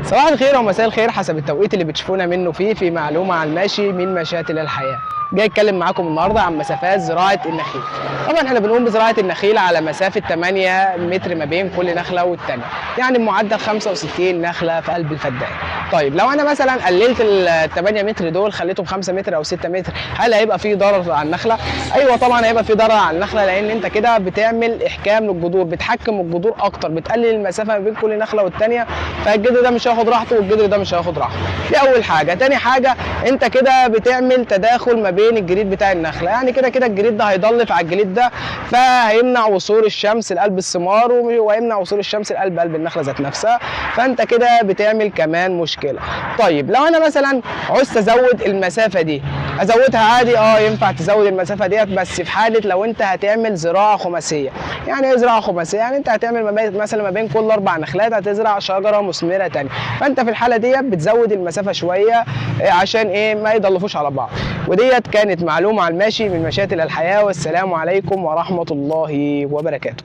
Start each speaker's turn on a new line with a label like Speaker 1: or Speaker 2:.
Speaker 1: صباح الخير ومساء الخير حسب التوقيت اللي بتشوفونا منه فيه في معلومة على الماشي من مشاتل الحياة. جاي اتكلم معاكم النهارده عن مسافات زراعة النخيل. طبعا احنا بنقوم بزراعة النخيل على مسافة 8 متر ما بين كل نخلة والتانية، يعني بمعدل 65 نخلة في قلب الفدان. طيب لو انا مثلا قللت ال 8 متر دول خليتهم 5 متر او 6 متر، هل هيبقى في ضرر على النخلة؟ ايوه طبعا هيبقى في ضرر على النخلة، لان انت كده بتعمل احكام للجذور، بتحكم الجذور اكتر، بتقلل المسافة ما بين كل نخلة والتانية، فالجذر ده مش هياخد راحته والجذر ده مش هياخد راحته. دي اول حاجة. تاني حاجة، انت كده بتعمل تداخل ما بين الجريد بتاع النخلة، يعني كده كده الجريد ده هيضلف على الجريد ده، فهيمنع وصول الشمس لقلب الثمار وهيمنع وصول الشمس لقلب قلب النخلة ذات نفسها، فانت كده بتعمل كمان مشكلة. طيب لو انا مثلا عوزت ازود المسافة دي، ازودها عادي؟ ينفع تزود المسافة ديت، بس في حاله لو انت هتعمل زراعة خماسيه. يعني ايه زراعة خماسيه؟ يعني انت هتعمل مثلا ما بين كل 4 نخلات هتزرع شجرة مثمرة ثانية، فانت في الحالة ديت بتزود المسافة شوية عشان ايه؟ ما يضلفوش على بعض. وديت كانت معلومة على الماشي من مشاتل الحياة، والسلام عليكم ورحمة الله وبركاته.